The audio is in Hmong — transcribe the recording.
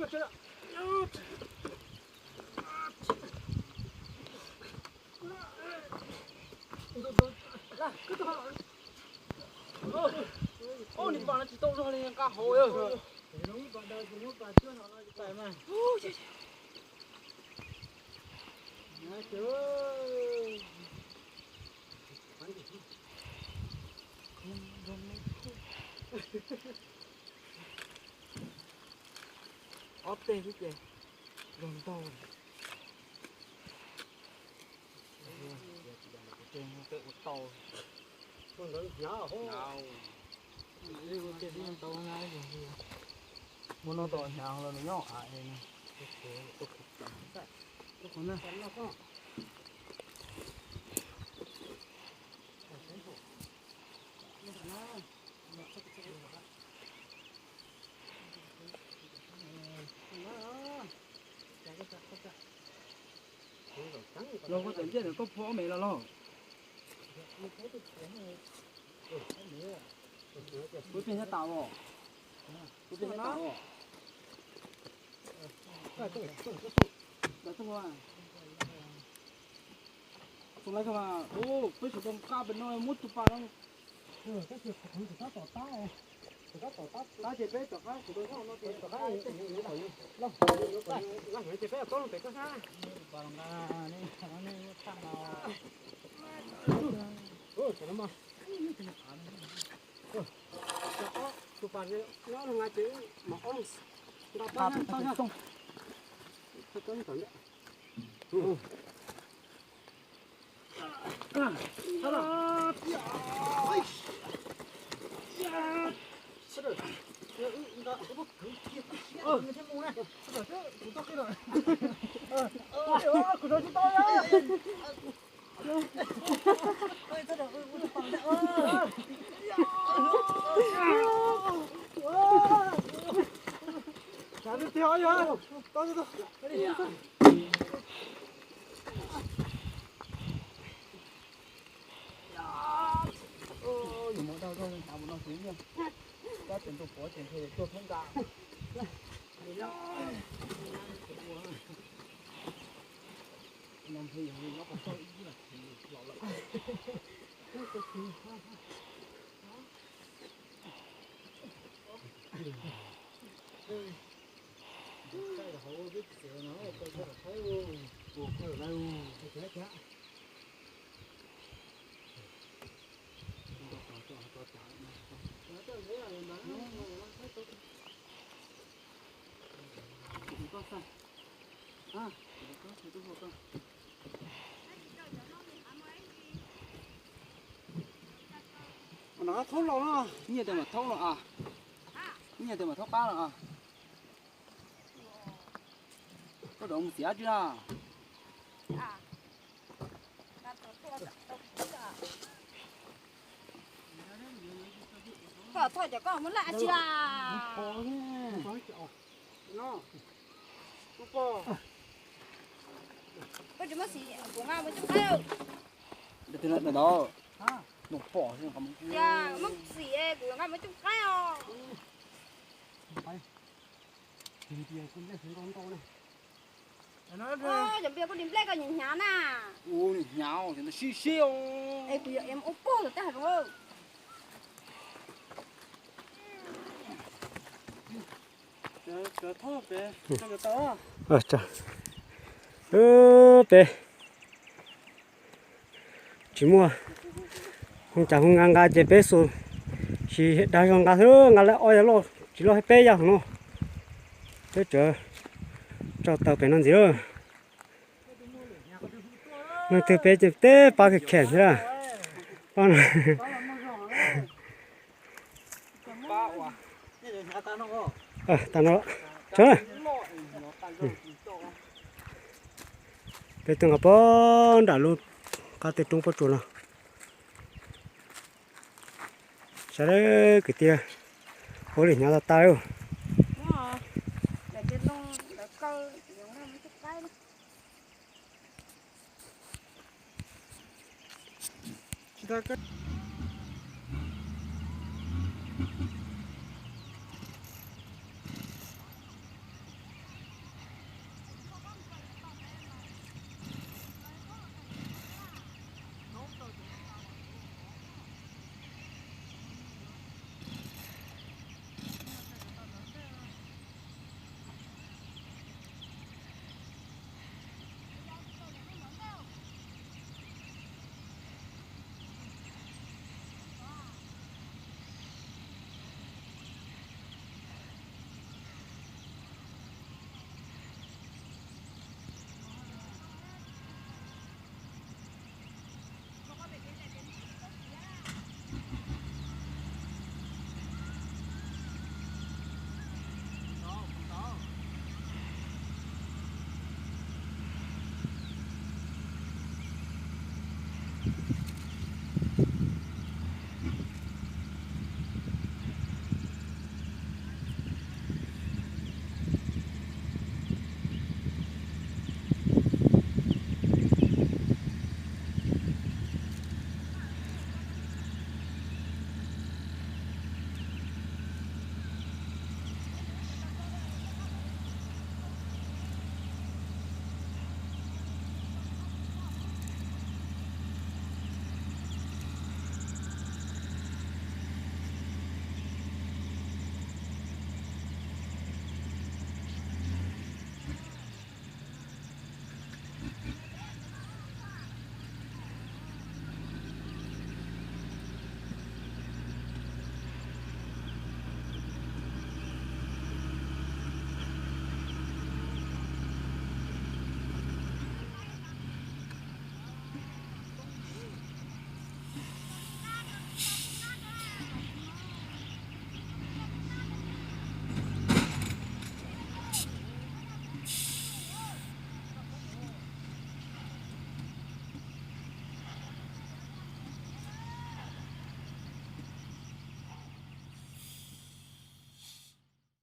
Oj, nws pas no tsis tau zog li, nqa hauv. Ob teg xwb ces zoo ntau. Muab no tom hnyav los nws nyob av. Los koj tseem ntiaj teb koj phua ob me los los. Kuv pheej nyob tas os. Kuv pheej nyob tas os. Xyov lawv koj mas, peb sawv daws nqa pem no muab tus pas no. Tab ces peb rov qab, ces peb rov qab pem koj sab. Tus pas nyob los nqa ces mam ob leeg nqa pab tau. Yus mus dag zog li hnav mus no xwb, kab tseem tus puav tseem tuaj thoob nkas. No nplig yog li nyob qhov toj ib los lawm. Ua no thaub los, nyiaj tes mam thaub los a, nyiaj tes mam thaub qab los a. Koj rov mus txiav dab tsi na? Koj thauj cov koj muab laj tsi a? Koj tsis muab xim kuv nqa mus coj qaib. Muab xim kuv nqa mus coj qaib os. Cov npias koj li nplej koj nyiam hnyav na. Ua nws hnyav, cov ntawd sib sib os. Es kuv yuav ua pog los tag los. Peb tsis muaj hoo cas hoo nqa nqa ces peb xus sis dag zog nqa xwb, nqa lawm ob yag loj tsis loj thiab peb yag no. Peb tseem tso taws pem no ntxiv lawm. Leej twg peb ces teb pab khev khev thiab. Pab no. Tas no, tso na. Peb tuaj nqa pog nram lub qab tej roob pob tsuas no. Sawv daws kwv tij, ua lwm hnyav tag tag.